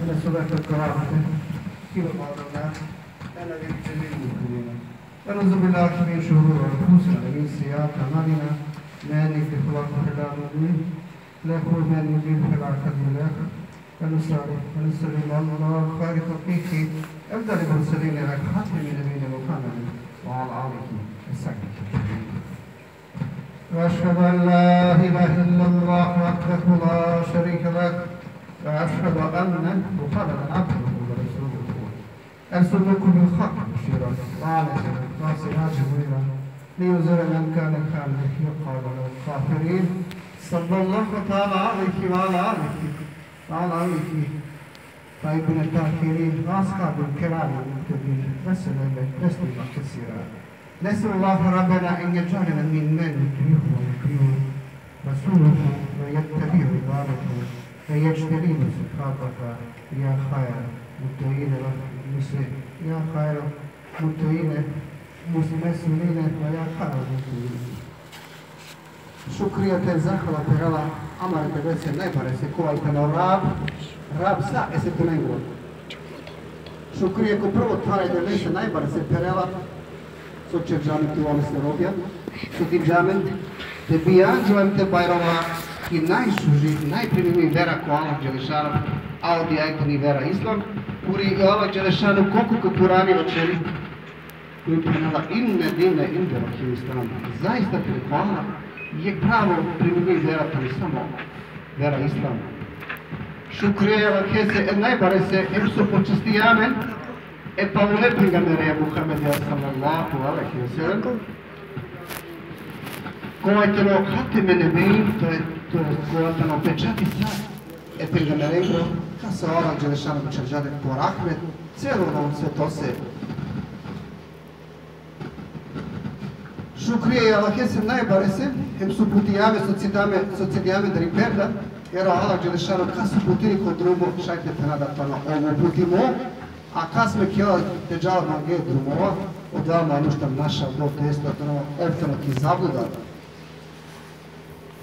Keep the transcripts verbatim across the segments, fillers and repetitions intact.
نسألك الكرامة فيما بعد الناس، أنا لك جميع المؤمنين. ونعوذ بالله من شرور أنفسنا ومن سيئات أعمالنا. من يهده الله فلا مضل له ومن يضلل فلا هادي له. ونصلي ونسلم على خير خلقه أفضل المرسلين وخاتم النبيين محمد وعلى آله وصحبه أجمعين. وأشهد أن لا إله إلا الله وحده لا شريك له، وأشهد أن محمدا عبده ورسوله. أرسله بالحق بشيرا ونذيرا وسراجا منيرا لينذر من كان حيا ويحق القول على الكافرين. صلى الله تعالى عليه وعلى آله وعلى آله الطيبين الطاهرين وأصحابه الكرام المهتدين وسلم تسليما كثيرا. نسأل الله ربنا أن يجعلنا ممن يطيعه ويطيع رسوله ويتبع رضوانه ويجتنب سخطه. يا خير مطيعين مسلم، يا خير مطيعين مسلمين، ويا خير مسلمين. Šukria te zahvala perela amare Devlese najbarese, kova i tano Rab, Rab sa e svetonengro. Šukria ko prvo than e Devlese najbarese perela, so ćerđa amen te ova lese robja, so dinđa amen te bijanđova em te bajrova ki najšuži, najpremimi vera ko Allah Đelešanu, a odija i tani vera Islam, kuri o Allah Đelešanu ko, ko Kurani vaćeri, kuri phenela: إن الدين عند الله الإسلام. Zaista, phenela, jekh pravo primimi vera tani samo vera Islam. Šukria e Allahese e najbarese, em so počastija amen e palune pejgambere Muhammedea sallallahu alejhi ve sellem, kova i tano hatem-i-nebijjin, to je, to je kova tano pečati sa e pejgamberengro, kase o Allah Đelešanu ćerđa le po rahmet celo o svetose. Šukria e Allahese najbarese, hem so uputija amen, so cidija amen, so cidija amen tari perda, jer o Allah Đelešanu kas uputini ko drumo, šaj te phena da tano ov uputimo, a kas mekela te džal mange drumova, odova manuš tano našaldo, to jest tano, ov tano ki zabluda.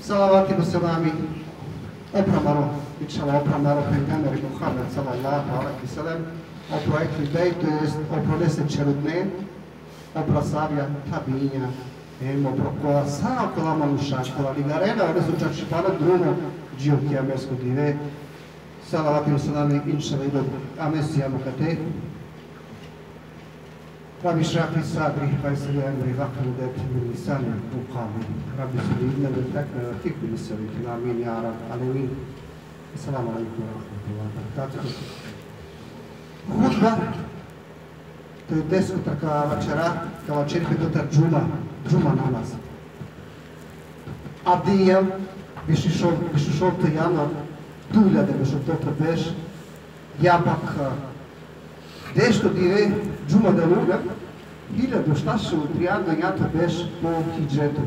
Salavati ve selami opro amaro, inšallah, opro amaro pejgamberi Muhammed sallallahu alejhi ve sellem, opro ehli bejt, to jest opro lese ćerutne, opro ashabija, tabiinja, em opro kola, sa kola manuša kola ligarena olesoro čačipano drumo dži o kijamesko dive. Salavati ve selami, inšallah, i dok amen sijam akate. رب اشرح لي صدري ويسر لي أمري واحلل عقدة من لساني يفقهوا قولي. رب زدني علما وارزقني وفقها لسبيل الرشاد. آمين يا رب العالمين. السلام عليكم ورحمة الله وبركاته. Hutba, to je desko taka vaćera, ka vaćeri pe kotar džuma, džuma namaz. Avdive, bišušov-, bišušovto januar, duj hiljade bišušovto berš, ja pak, e, dešto dive džumadel-ula, hiljadu štar šel u trianda enjato berš po hidžretu.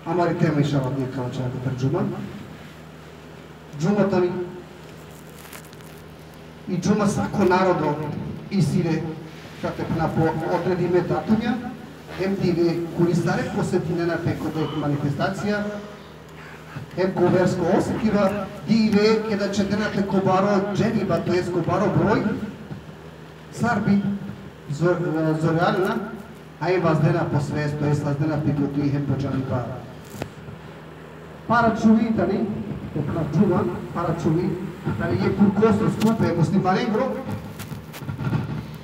Amari tema inšallah avdive ka vaćera kotar džuma. Džuma tani i džuma sako narodo isi le, šaj te phena, po odredime datumja, em dive kuri sare posetinena pe ko dek manifestacija, em ko versko osetiva, dive keda ćedena pe ko baro dženiba, to jest ko baro broj, sar bi zor-, zorjala, a em vazdena po svest, to jest vazdena pe buti hem po džanipa. Paraćuvi tani, te phena džuma, paraćuvi tani jekh kurkoso skup e muslimanengro,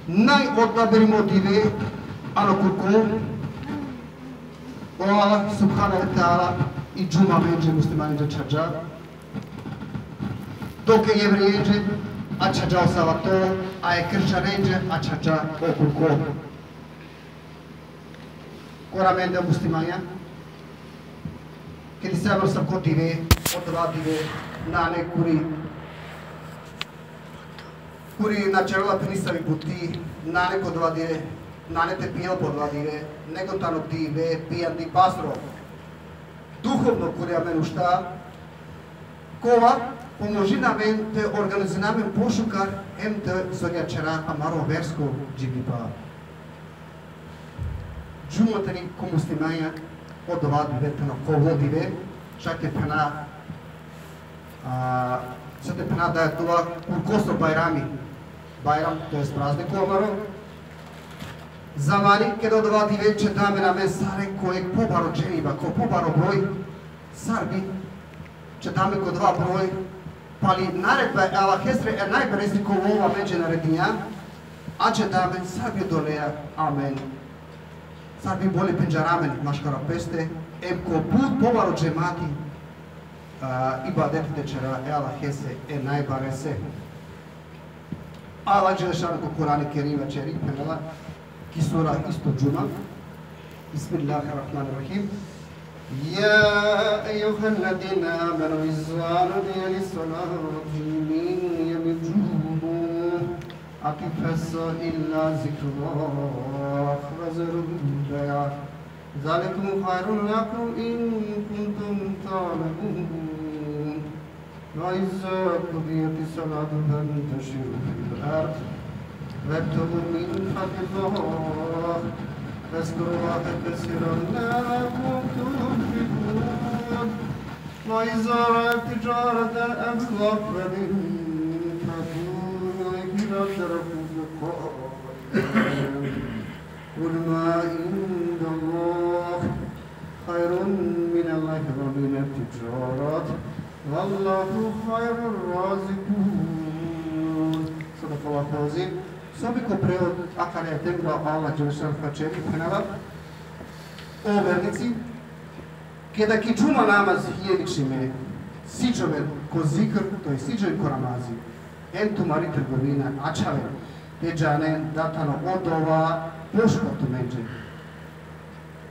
najodabirimo dive ano kurko, o Allah subhanehu ve teala i džuma amenđe muslimanenđe ačhađa, dok e jevrejenđe ačhađa o savato, a e kršćanenđe ačhađa o kurko. Kora amende muslimanja, keda isi amaro sako dive, odova dive nane kuri, kuri na ćerela pe nisavi buti, nane ko odova dive, nane te pijel po odova dive, nego tano dive pijandipasro, duhovno kuri amen ušta, kova pomožini amen te organizina amen pošukar hem te zorjačera amaro versko džinipa. Džuma tani ko muslimanja odova dive, tano kovlo dive, šaj te phena, a, Sar te phena da dova kurkoso bajrami, bajram, to jest praznik amaro. Zamani keda odova dive čeda amen amen sare ko jekh pobaro dženiba, ko pobaro broj, sar bi čeda amen ko odova broj, pali naredba e Allahesre e najbaresri kova amenđe naredinđa, a čeda amen sar bi odoleja amen, sar bi bole pendžara amen maškaro peste, em ko but pobaro džemati, a, ibadeti te ćera e Allahese e najbarese. Allah dželle šanuhu ko Kur'ani Kerim vaćeri, phenela, ki sura isto Džuma. بسم الله الرحمن الرحيم. يا أيها الذين آمنوا إذا نودي للصلاة من يوم الجمعة فاسعوا إلى ذكر الله وذروا البيع ذلكم خير لكم إن كنتم تعلمون. وإذا قضيت الصلاة فانتشروا في الأرض وابتغوا من فضل الله واذكروا الله كثيرا لعلكم تفلحون. وإذا رأوا تجارة أو لهوا انفضوا إليها وتركوك قائما. قل ما عند الله خير من اللهو ومن التجارة والله خير الرازقين. صدق الله العظيم. So bi ko prevod akale ajetengro Allah dželle šanuhu vaćeri, phenela: O vernici, keda ki džuma namaz hijeni čime, siđoven ko zikr, to jest siđoven ko namazi, em tumari trgovina ačhaven, te džanen da tano odova pošukar tumenđe.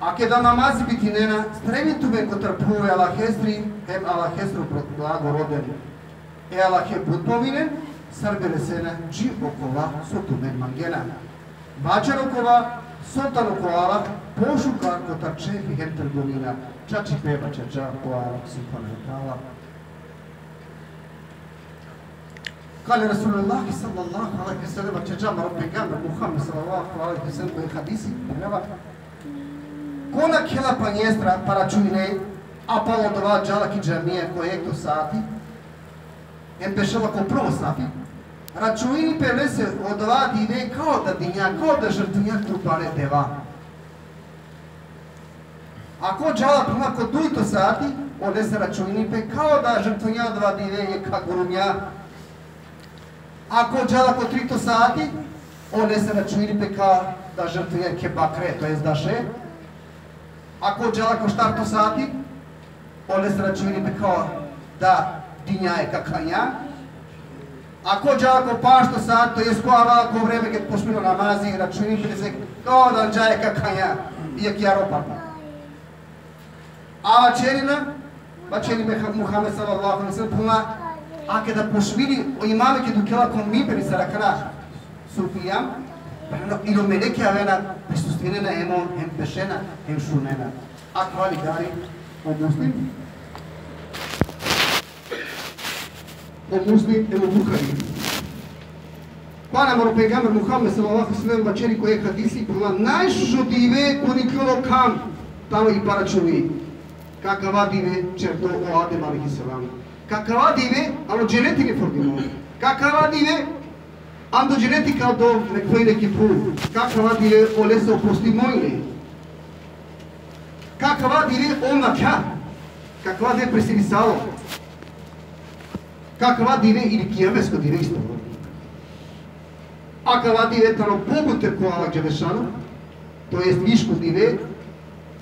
A keda namazi bitinena, streminen tumen kotar phuv e Allahesri, hem Allahesro blago roden. E Allahe but pominen, sar bi resena dži okova so tumen mangena. Vaćer okova so tano ko Allah pošukar kotar čefi hem trgovina, čačipe vaćerđa o Allah subhanehu ve teala. قال رسول الله صلى الله عليه وسلم, vaćerđa amaro pejgamber Muhammed sallallahu alejhi ve sellem ko jekh hadisi, phenela: Ko nakhela panjestra paračunine, a palo odova džala ki džamija ko jekto sati, em bešela ko prvo safi, računini pe lese odova dive kao da dinđa, kao da žrtvinđa trupare deva. Ako džala, phenela, ko dujto sati, olese računini pe kao da žrtvinđa odova dive jekha gurumja. Ako džala ko trito sati, olese računini pe kao da žrtvinđa jekhe bakre, to jest daše. Ako džala ko štarto sati, olese računini pe kao da dinđa jekha khanja. Ako džala ko pašto sati, to jest ko aval ko vreme ked počmilo namazi, računini pe lese kao da dinđa jekha khanja, jekh jaro parpa. A vaćerđa, vaćeri Muhammed sallallahu alejhi ve sellem, phenela: A keda počmini o imami, ked ukhela ko minberi sar akana so phenđam, phenela, i o meleke avena, prisustvinena hem on, hem bešena, hem šunena. Akava ligari o Muslim, o Muslim hem o Buhari. Pa amaro pejgamber Muhammed sallallahu alejhi ve sellem vaćeri ko jekh hadisi, phenela: Najšužo dive ko niklo kam tano i paračuni. Kakava dive ćerdo o Adem alejhi selam. Kakava dive ano dženeti frdimo. Kakava dive ando dženeti ka dov, nek frdine ki phuv. Kakava dive olese oprostimo ine. Kakava dive ov nakhlja. Kakava dive preselisalo. Kakava dive ili kijamesko dive isto. Akava dive tano pobuter ko Allah dželle šanuhu, to jest viško dive,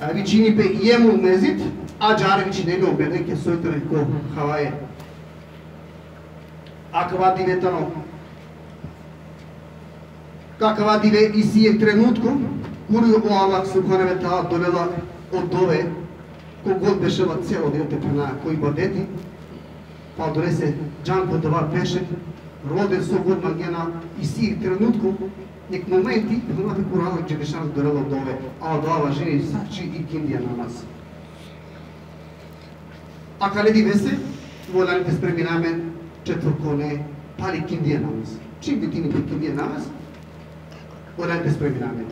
a, vičini pe jevmul mezid, a džare vičinena o meleke soj tane ko havaja. Akava dive tano Kakava dive isi jekh trenutko, kuri o Allah subhanehu ve teala dolela o dove, kogod bešela celo dive te phena ko ibadeti, pa odolese džan ko dova pešen, roden so god mangena, isi jekh trenutko, jekh momenti, phenela, kuri o Allah dželle šanuhu dolela o dove, a odova važini sar či ikindija namaz. Akale divese, valjani te spremina amen četvrtkone pali ikindija namaz. Čim bitini pe ikindija namaz, valjani te spremina amen.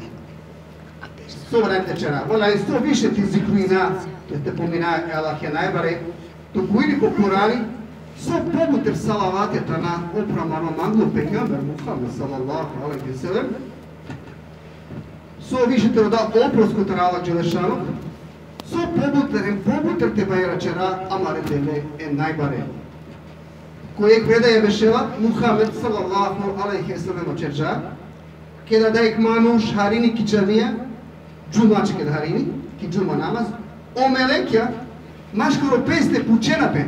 So valjani te ćera? Valjani so više te zikrina, te, te pomina e Allahe najbare, to kuri ko Kurani, So pobuter salavatja tana opro amaro manglo pejgamber Muhammed sallallahu alejhi ve sellem, so više te roda oprost kotar Allah dželešanuhu, so pobuter, em pobuter te bajraćera amare Devle e najbare. Ko jekh predaja bešela, Muhammed sallallahu alejhi ve sellem vaćerđa, keda da jekh manuš harini ki džamija, džumaće keda harini, ki džuma namaz, o melekja maškaro peste pučena pe.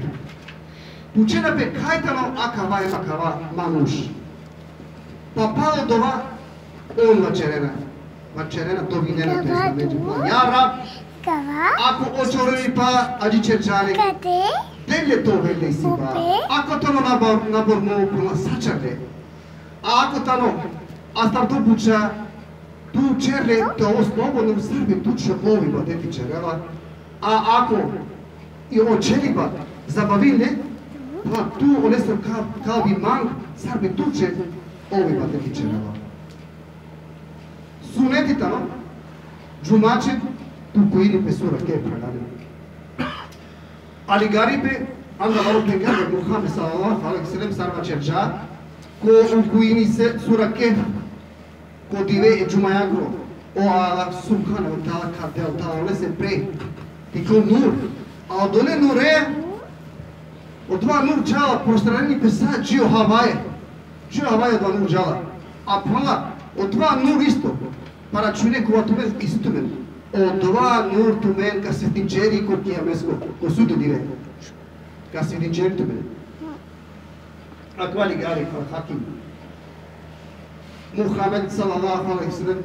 Pučena pe kaj tano akava em akava manuš. Pa palo dova on vaćerena, vaćerena, dovinena pe, ja Rab, ako o čorori pa adžićerđa le, del le te ovel le isi ba. Ako tano nabor-, nabormo, pa ma sačar le. A ako tano astardo buča, tu ćer le te ovel slobodno, sar bi tuće ov ibadeti ćerela. A ako i o ćeriba zabavini le, pa tu olesoro ka-, kalbi mang, sar bi tuće ov ibadeti ćerela. Suneti tano, džumaće, tu kujini pe sura Kehf, phralalen. A ligari pe, anda amaro pejgamber Muhammed sallallahu alejhi ve sellem sar vaćerđa, ko ukujini se sura Kehf, ko dive e džumajakro, o Allah subhanehu ve teala ka del tano lese pre jekh nur. A odole nure, odova nur džala, prostranini pe sa dži o havaja. Dži o havaja odova nur džala. A phrala, odova nur isto paraćune kova tumen, isi tumen. Odova nur tumen ka svitinđeri ko kijamesko, ko sudno dive. Ka svitinđeri tumen. Akava ligari ko Hakim. Muhammed sallallahu alejhi ve sellem,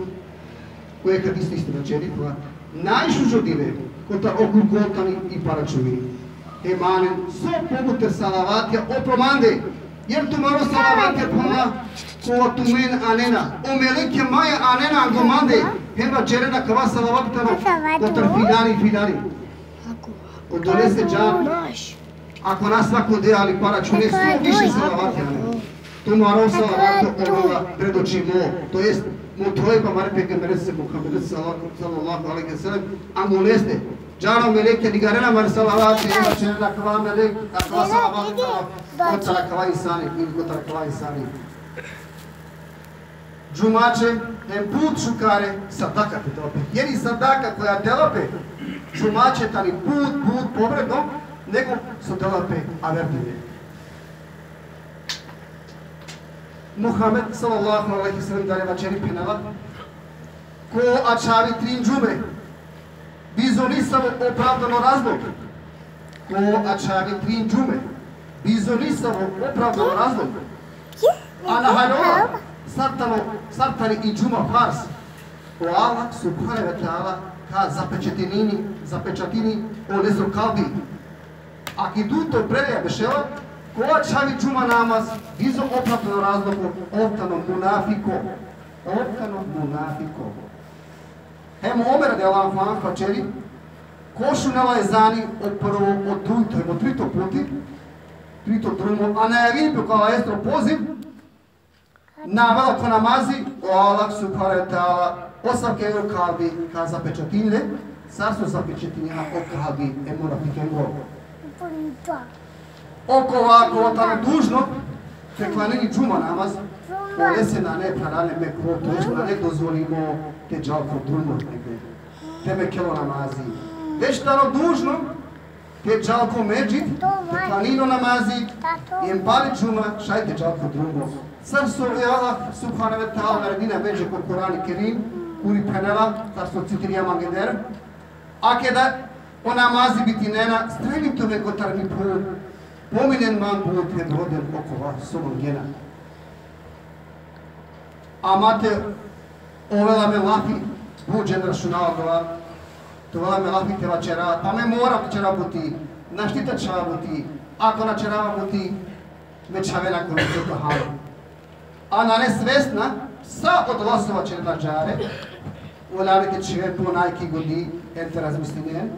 ko jekh hadis isto vaćeri, pa najšužo dive kotar o kurko tani i paraćuni. Hem anen so pobuter salavatja opro mande, jer tumaro salavatja, phrala, kova tumen anena, o melekja maja anena anglo mande, hem vaćerena kava salavat tano kotar filani, filani. Odolese džan, ako na svako de, ali paraćune so više salavatja anen, tumaro salavat ovela predočimo, to jest motrojba amare pejgamberese Muhammedese sallallahu alejhi ve sellem, anglo leste. Džan o melekja ligarena amare salavat, hem vaćerena kava melek, kava salavat tano kotar kava insani, ili kotar kava insani. Džumaće hem but šukare sadaka te dela pe. Jer i sadaka koja dela pe džumaće tani but, but povredno nego so dela pe aver dive. Muhammed sallallahu alejhi ve sellem dalje vaćeri, phenela: Ko ačhavi trin džume, bizo nisavo opravdano razlog. Ko ačhavi trin džume, bizo nisavo opravdano razlog, a na haljola, sar tano, sar tani i džuma farz, o Allah subhanehu ve teala ka zapečatini, zapečatini olesoro kalbi. A ki dujto predaja bešela: Ko ačhavi džuma namaz bizo opravdano razlog, ov tano munafiko. Ov tano munafiko. Hem Omer radijallahu anhu vaćeri: Ko šunela ezani o prvo, o dujto hem o trito puti, trito drumo, a na javini pe ko Allahesoro poziv, na avela ko namazi, o Allah subhanehu ve teala asavkesoro kalbi ka zapečatini le, sar so zapečatinđa o kalbi e munafikengoro. Okova, kova tano dužno te klanini džuma namaz, olese nane, phralalen, mekruh, to jest nane dozvolimo te džal ko drumo te mekelo namazi. Već tano dužno te džal ko medžid, te klanini o namazi, hem pali džuma šaj te džal ko drumo. Sar so e Allah subhanehu ve teala naredini amenđe ko Kurani Kerim, kuri phenela, sar so citirđa mangendar: A keda o namazi bitinena, strajnin tumen kotar mi phuv, pominen man but hem roden okova so mangena. Ama te ovel amen lafi, but džene šunava odova, te ovel amen lafi te vaćera, pa me mora te ćera buti, našti te ćera buti, ako na ćerava buti, me čhavena ko neco halo. A nane svesna sa odola so vaćerena džare, ola te čhiven ponajki godi, hem te razmislinen,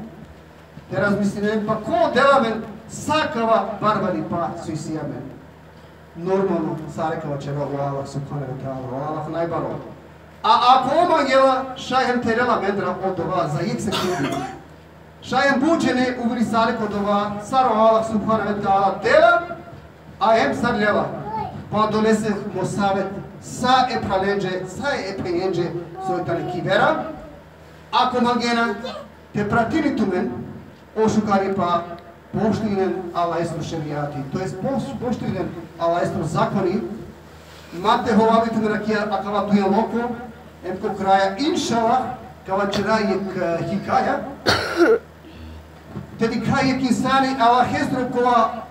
te razmislinen, pa ko dela amen sa kava barvalipa so isi amen. Normalno, sare ka vaćera o Allah subhanehu ve teala, o Allah najbaro. A ako ov mangela, šaj hem te lela amendar odova za jekh sekundi. Šaj hem but džene uvirisale ko odova, sar o Allah subhanehu ve teala dela, A em sar lela, pa odolese mo savet, sa e phralenđe, sa e phenjenđe, soj tane ki vera, ako mangena te pratini tumen, o šukaripa poštujnen Allahesro šerijati, to jest poš-, poštujnen Allahesro zakoni, ma te hovavi tumen akija akava dunjaluko, em ko kraja, inšallah, ka vaćera jek, e, hikaja, te dikha jek insani Allahesro kova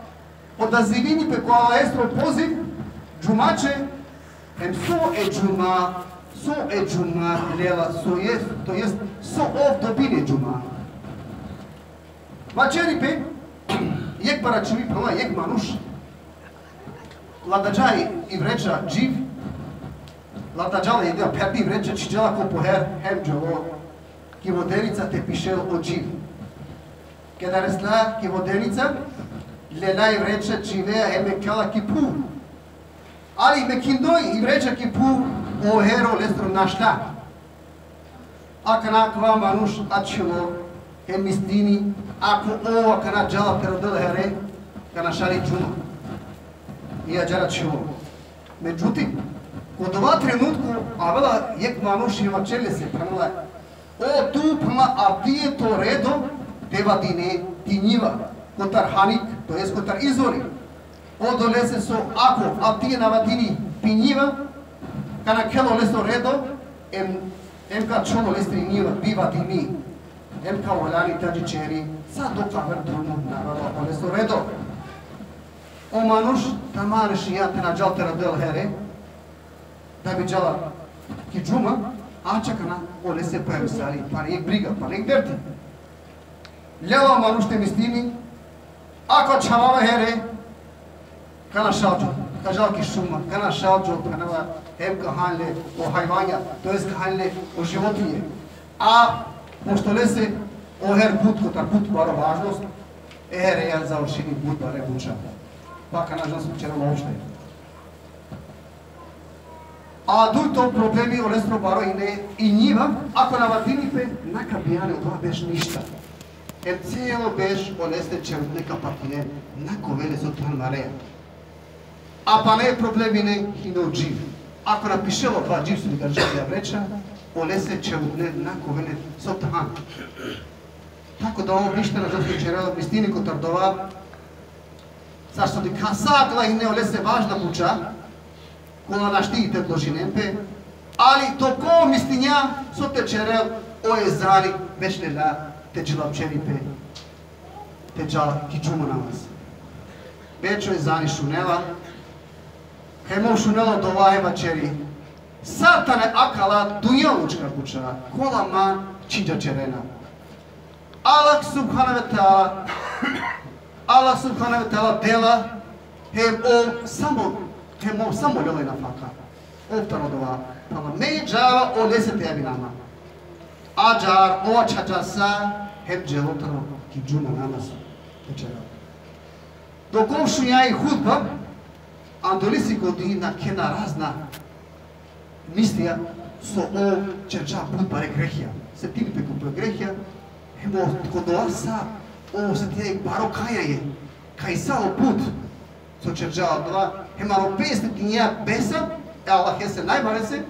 odazivini pe ko Allahesro poziv, džumaće, em so e džuma, so e džuma lela, so jest, to jest, so ov dobini e džuma. Vaćeri pe, jek baračimi, phrala, jek manuš, ladađa i vreća dživ, ladađa la i da perdi vreća, čhiđa la ko poher, hem dželo ki vodenica te pišel o dživ. Keda resla ki vodenica, lela i vreća dživea hem mekela ki phuv. Ali mekhindoj i vreća ki phuv, o her olestro našla. Akana kava manuš ačhilo, hem mislini, ako ov akana džala te rodel here, ka našali džuma. I ađahar ačhilo. Međutim, ko dova trenutku avela jek manuš i vaćeri lese, phrala: O tu, phrala, avdive to redo te vadine ti njiva, kotar hanik, to jest kotar izvori. Odolese so ako avdive na vadini pi njiva, ka nakhel oleso redo, em, em ka ačhol olestri njiva, bi vadimi, em ka valjani te adžićeri, sa dok aver drumo na avela oleso redo. O manuš taman rešinđa te na džal te rodel here, da bi džala ki džuma, ačhakana olese pojavisali pana jek briga, pana jek derdi. Lela o manuš te mislini, ako ačhavava here, ka našal džol, ka džal ki šuma, ka našal džol, ka nava hem ka han le o hajvanja, to jest ka han le o životinje. A pošto lese o her but, kotar but baro važnost, e hereja završini but bare buča. Pa ka na džan so ćerela uopšte. A dujto problemi olestro baro hine i njiva, ako na vadini pe, na ka bijani odova berš ništa. Em celo berš oleste čerutne ka patinen, na ka ovel le so te han mareja. A pana e problemi hine o dživ. Ako na pišel odova dživ so dikhađa e vreća, olese čerutne na ka ovel le so te han. Tako da ov ništa na džal so ćerela, mislini kotar dova, sar so dikha, sa akala hine olese važna buča, kola našti te odložinen pe, ali dok ov mislinđa so te ćerel, o ezani već lela te čilapćeri pe, te džal ki džuma namaz. Već o ezani šunela, hem ov šunela odova hem vaćeri: Sar tane akala dunjalučka buča, kola man čhinđa ćerena. Allah subhanehu ve teala, Allah subhanehu ve teala dela, hem ov samo, hem ov samo lela i nafaka. Ov tano dova, phrala, me džava olese te javinav man. Ađahar ov ačhađa sa, hem dželo tano ki džuma namaz te ćerel. Dok ov šunđa i hutba, ando lesi godi nakhena razna mislija so ov ćerđa but bare grehija. Setini pe kople grehija, hem ov ko dova sa, ov osetinđa baro kajanje, kaj sa o but so ćerđa odova, hem ano peste dinđa besa e Allahese najbarese,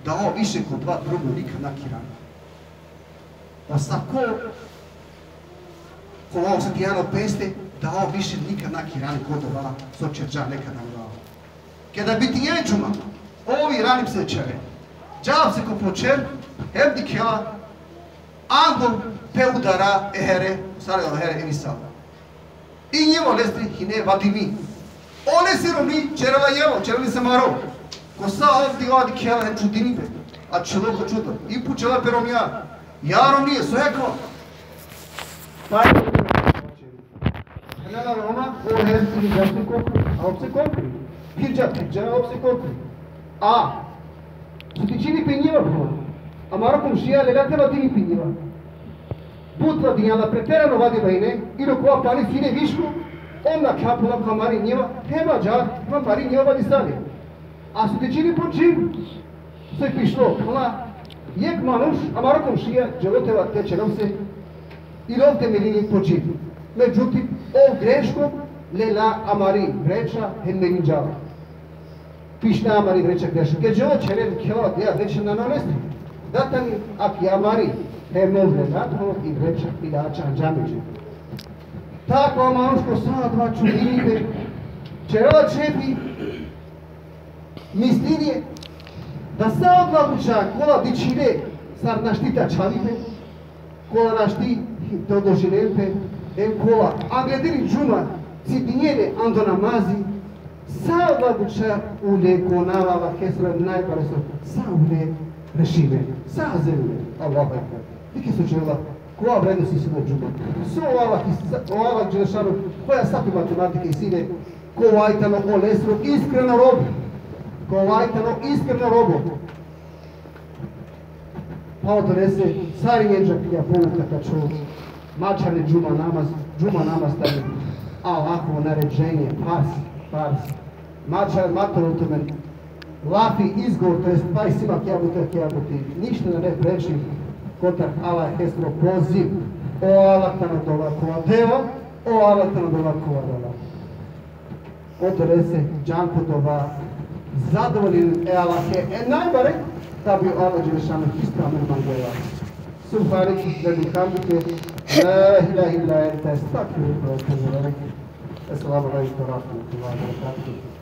da ov više ko dova drumo nikad na ka irani. Asavko, kova osetinđa ano peste, da ov više nikad na ka irani ko dova so ćerđa nekada. Keda bitinđa i džuma, ov irani pese ćere. Džala pese ko po ćer, hem dikhela, ando pe udara e here, sar o here irisalo. I njiva olestri hine vadimi. Olesi romni ćerela jelo, ćerela lese maro. Ko sa ov dikhela hem čudini pe. Ačhilo ko čudo. I pučela pe romnja: Ja romnije, so heklo? Pa Phenela Roma, o her hirđa pese kokri, a ov pese kokri. Hirđa, hirđa, a ov pese kokri. A, so te čini pe njiva, phrala. Amaro komšija lela te vadini pe njiva. But vadinđa la, preterano vadiba hine, i dok kova pani sine viško, ov nakhlja, phrala, ka mari njiva, hem ađahar ka mari njiva vadisali. A so te čini po dživ, soj pišlo, phrala, jek manuš, amaro komšija, dželo te va-, te ćerel se, i ov te melini po dživ. Međutim, ov greškom Lela amari vreća hem merinđa. Pišna amari vreća greša. Ke džo čeren kjela dea vreća na nonesti. Da tani ak amari hem mol lela to i vreća i da čanđa međe. Tako manuš ko sa adava čudini pe. Čerela čepi mislinje da sa adava buća kola dičhile sar našti te ačhali pe, kola našti te odožinen pe, em kola angleder i džuma cidinjene ando namazi, sa adava buća ule ko anav Allahesro najbaresro, sa ule rešime, sa azevime. Allahu ekber. Dikhe so čerela, kova vrednost isi na džuma. So o Allah, o Allah Đelešanu, koja sapi matematika isi le, kova i tano olesro iskreno robo. Kova i tano iskreno robo. Pa odolese, sar i enđa pija pouka ka čhol. Ma ačhane džuma namaz, džuma namaz tani Allahovo naređenje, farz, farz. Ma ačhane, ma te ovel tumen lafi, izgovor, to jest pa isi ma kija buti, kija buti. Ništa nane preči kotar Allahesro poziv. O Allah tano dova kova deva, o Allah tano dova kova dela. Odolese džan ko dova, zadovoljen e Allahe e najbare, da bi o Allah Đelešanu isto amen mangela. سبحانك اللهم وبحمدك، لا إله إلا أنت، أستغفرك وأتوب إليك. السلام عليكم ورحمة الله وبركاته.